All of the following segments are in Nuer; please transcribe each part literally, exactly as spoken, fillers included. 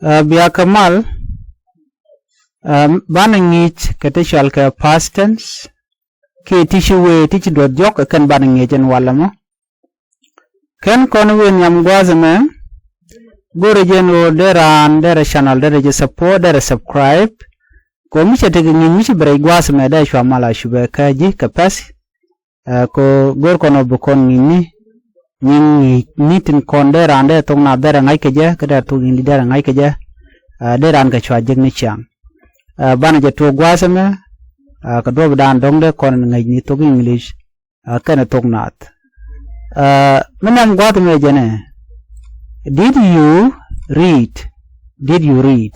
Ɛ, bia kɛ mal, ɛ, banɛ ŋi̱i̱c kɛ ti cɔal kɛ past tense kiɛ ti ci wee ti ci duɔth jɔk, ɛ kɛn banɛ ŋi̱i̱c ɛn walɛ mɔ. Kɛn kɔn wëë nhiam gua̱a̱th ɛmɛ, go̱rɛ jɛn ɣöö dee raan derɛ channel derɛ jɛ support, derɛ subscribe. Kɛ ɣöö mi cɛ tekɛ ŋi̱i̱c mi ci bɛ rɛc gua̱a̱th ɛmɛ, dee cua mal a cupɛ kä ji̱ kɛ pɛ̈th. Ɛ, kɛ ɣöö go̱r kɔn ɣöö bi kɔn ŋi̱i̱cni, nyiŋ ŋi̱i̱cni tin kɔn dee raan dee thok naath derɛ ŋa̱c kɛ jɛ, kä dee thok English derɛ ŋa̱c kɛ jɛ. Ɛ, dee raan kɛ cua jek ni ciaŋ. Ɛ, banɛ jɛ tuɔɔk gua̱a̱th ɛmɛ, ɛ, kɛ duɔ̱ɔ̱pdan dɔ̱ŋ dee kɔn ŋäcni thok English, ɛ, kɛnɛ thok naath. Ɛ, mi nhiam gua̱a̱th ɛmɛ jɛnɛ, did you read? Did you read?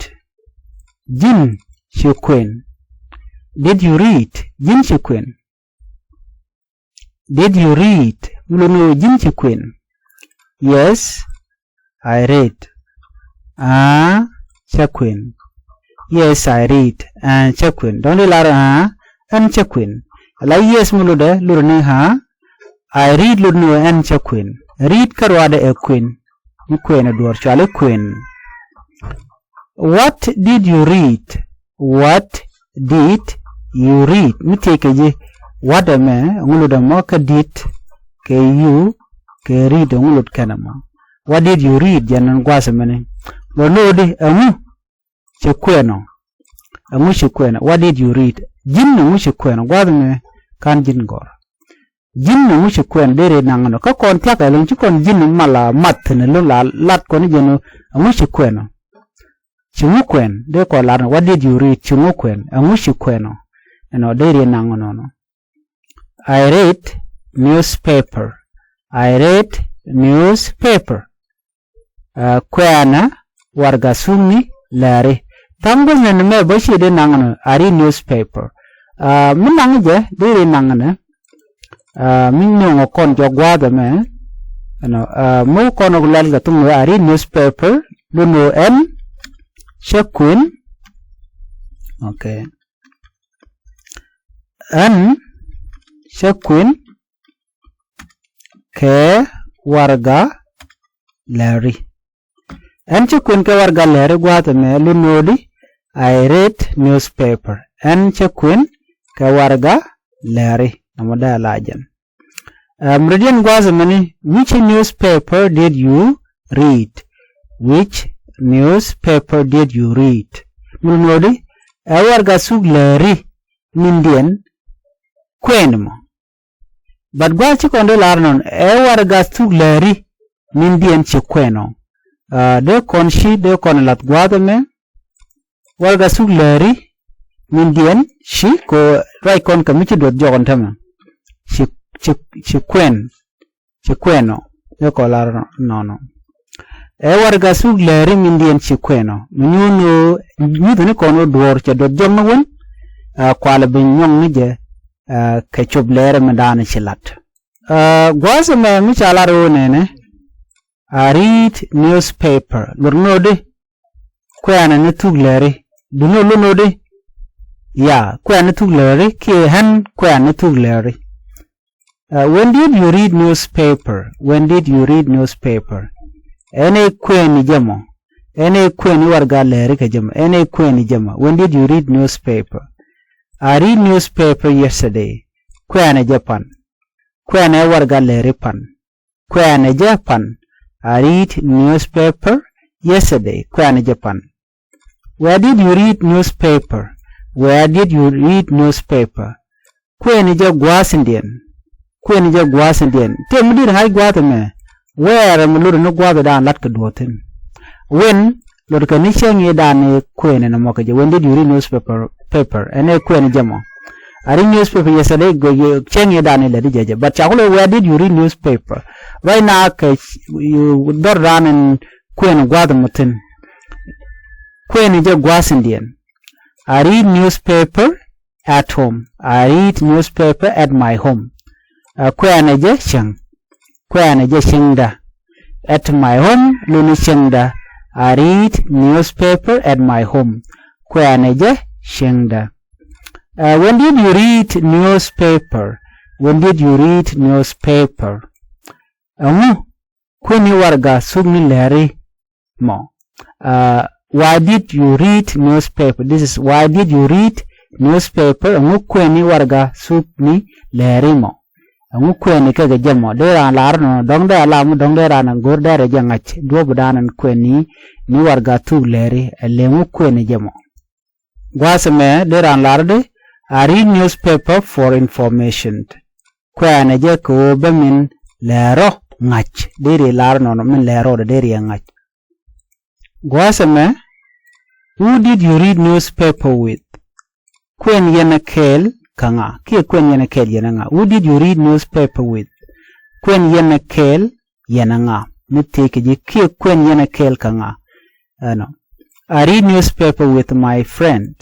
Ji̱n ci kuën. Did you read? Ji̱n ci kuën. Did you read? Mi lot ni ɣöö ji̱n ci kuën. Yes, I read. Aa, cä kuën. Yes, I read. Ɛn cä kuën. Dɔ̱ŋ di lar aa, ɛn cä kuën. Ala yes mi lotdɛ, lot ni aa. I read lot ni ɣöö ɛn cä kuën. Read kä ruaadɛ ɛ kuën. Mi kuën ɛ duɔ̱ɔ̱r cɔali kuën. What did you read? What did you read? Mi thiec kɛ ji̱ what ɛmɛ, ɛŋu lot ɛmɔ kä did, kɛ you, kɛ read, ɛŋu lot kɛn ɛmɔ? What did you read? Jɛn ɛn gua̱a̱th ɛmɛni. Lot ni ɣöö di, ɛŋu ci kuën ɔ? Ɛŋu ci kuën ɔ? What did you read? Ji̱n ɛŋu ci kuën ɔ? Gua̱a̱th ɛmɛ /ka̱n ji̱n gɔ̱r. Ji̱n ɛŋu ci kuën ɔ? Deri naŋ ɛnɔ. Kä kɔn thia̱k ɛlɔ̱ŋ ci kɔn ji̱n mal a math ni lo̱ŋ la lat kɔn jɛn ɔ, ɛŋu ci kuën ɔ? Ci ŋu kuën? Dee kɔn lar ni, what did you read? Ci ŋu kuën? Ɛŋu ci kuën ɔ? Ɛnɔ deri naŋ ɛnɔnɔ. I read newspaper. I read newspaper. Ɛ, kuɛ̈nɛ warɛgak thukni lääri. Tha̱a̱ŋ gua̱thni mɛ bä ci dee naŋ ɛnɔ, I read newspaper. Ɛ, mi naŋ jɛ deri naŋ ɛnɔ. Ɛ, mi nööŋɛ kɔn jɔk gua̱a̱th ɛmɛ, ɛnɔ, ɛ, mi kɔn ɔ lɛl kɛ thukni, I read newspaper, lot ni ɣöö ɛn cä kuën. Okay. Ɛn cä kuën kɛ warɛgak lääri. Ɛn cä kuën kɛ warɛgak lääri gua̱a̱th ɛmɛ, lot ni ɣöö di, I read newspaper. Ɛn cä kuën kɛ warɛgak lääri. Nɔmɔ dee a la jɛn. Ɛm, rɛdiɛn gua̱a̱th ɛmɛni, which newspaper did you read? Which newspaper did you read? Mi lot ni ɣöö di, ɛ warɛgak thuk lääri mindiɛn kuën mɔ? But gua̱a̱th ci kɔn dee lar ɛnɔn, ɛ warɛgak thuk lääri mindiɛn ci kuën ɔ. Ɛ, dee kɔn ci, dee kɔn lath gua̱a̱th ɛmɛ. Warɛgak thuk lääri mindiɛn ci, kɛ ɣöö ruac kɔn kɛ mi ci duɔth jɔk ɛn täämɛ. Ci, ci, ci kuën, ci kuën ɔ. Dee kɔn lar ɛnɔnɔ. Ɛ warɛgak thuk lääri mindiɛn ci kuën ɔ. Mi nyuɔ̱n ɣöö nyuthɛ ni kɔn ɣöö duɔ̱ɔ̱r cɛ duɔth jɔk ni wän, ɛ, kualɛ bi nyɔk ni jɛ, ɛ, kɛ cop lɛɛrɛ mi da̱a̱n ci lat. Ɛ, gua̱a̱th ɛmɛ mi ca lar ɣöö nɛnɛ, I read newspaper. Lot ni ɣöö di, kuɛ̈nɛ ni thuk lääri. Duŋni ɣöö lot ni ɣöö di, ya, kuɛ̈nɛ ni thuk lääri, kiɛ ɣän kuɛ̈nɛ ni thuk lääri. Ɛ, when did you read newspaper? When did you read newspaper? Ɛn ɛ kuɛ̈ni jɛ mɔ? Ɛn ɛ kuɛ̈ni warɛgak lääri kɛ jɛ mɔ? Ɛn ɛ kuɛ̈ni jɛ mɔ? When did you read newspaper? I read newspaper yesterday. Kuɛ̈nɛ jɛ pan. Kuɛ̈nɛ warɛgak lääri pan. Kuɛ̈nɛ jɛ pan. I read newspaper yesterday. Kuɛ̈nɛ jɛ pan. Where did you read newspaper? Where did you read newspaper? Kuëëni jɛ gua̱a̱thindiɛn. Kuëëni jɛ gua̱a̱thindiɛn. Tëë mi dit ŋa̱c gua̱a̱th ɛmɛ. Where mi lot ni gua̱a̱thdan la̱tkɛ duɔ̱ɔ̱thin. When, lot kɛ ni cäŋ i̱dan i̱ kuëëni nɔmɔ kɛ jɛ. When did you read newspaper? Paper. Ɛn ɛ kuëëni jɛ mɔ. I read newspaper yesterday, cäŋ i̱dan i̱ lät i̱ jɛ jɛ. But ca kulɛ, where did you read newspaper? Right now kɛ dhɔrdan in kuëëni gua̱a̱th mɔ thi̱n. Kuëëni jɛ gua̱a̱thindiɛn. I read newspaper at home. I read newspaper at my home. Ɛ, kuɛɛnɛ jɛ cäŋ. Kuɛɛnɛ jɛ cäŋda. At my home, luni cäŋda. I read newspaper at my home. Kuɛɛnɛ jɛ cäŋda. Ɛ, when did you read newspaper? When did you read newspaper? Ɛŋu kuëni warɛga thuk ni lääri mɔ? Ɛ, Why did you read newspaper? This is why did you read newspaper? Ɛŋu kuɛni warɛga thukni lääri mɔ? Ɛŋu kuɛni kɛ kɛ jɛ mɔ? Dee raan lar nɔ dɔ̱ŋ dee a lam dɔ̱ŋ dee raan a go̱r dee rɛ jɛ ŋa̱c duɔ̱p dan ɛn kuɛni ni warɛga thuk lääri ɛ lɛ ŋu kuɛni jɛ mɔ? Gua̱a̱th ɛmɛ dee raan lar di, I read newspaper for information. Kuɛɛnɛ jɛ kɛ ɣöö bä min lɛɛrɔ ŋa̱c, deri lar nɔnɔ min lɛɛrɔ dee deri ɛ ŋa̱c. Gua̱a̱th ɛmɛ, who did you read newspaper with? Kuɛn yɛn ɛ kɛɛl kɛ ŋa? Kiɛ kuɛn yɛn ɛ kɛɛl yɛn ɛ ŋa? Who did you read newspaper with? Kuɛn yɛn ɛ kɛɛl yɛn ɛ ŋa? Mi tëëkɛ ji̱ kiɛ kuɛn yɛn ɛ kɛɛl kɛ ŋa? Ɛnɔ. I read newspaper with my friend.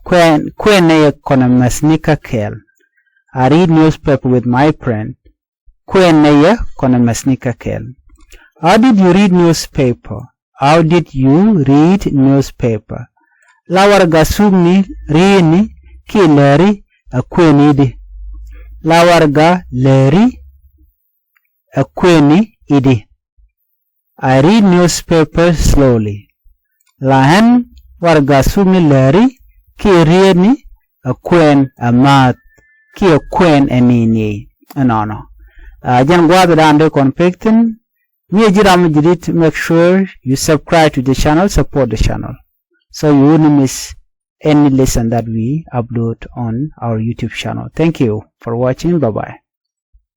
Kuɛn, kuɛn nɛyɛ kɔnɛ mɛthni kä kɛɛl. I read newspaper with my friend. Kuɛn nɛyɛ kɔnɛ mɛthni kä kɛɛl. How did you read newspaper? How did you read newspaper? La warɛga thukni ri̱i̱ni kiɛ lääri ɛ kuɛn i̱di? La warɛga lääri ɛ kuɛn i̱di? I read newspaper slowly. La ɣän warɛga thukni lääri kiɛ ri̱i̱ni ɛ kuɛn ɛ ma̱a̱th kiɛ kuɛn ɛ ni̱i̱ni. Ɛnɔnɔ. Ɛ jɛn gua̱a̱th dan dee kɔn pek thi̱n. Mi ɛ ji̱ ram mi ji̱ dit, make sure you subscribe to the channel, support the channel, so you wouldn't miss any lesson that we upload on our YouTube channel. Thank you for watching. Bye bye.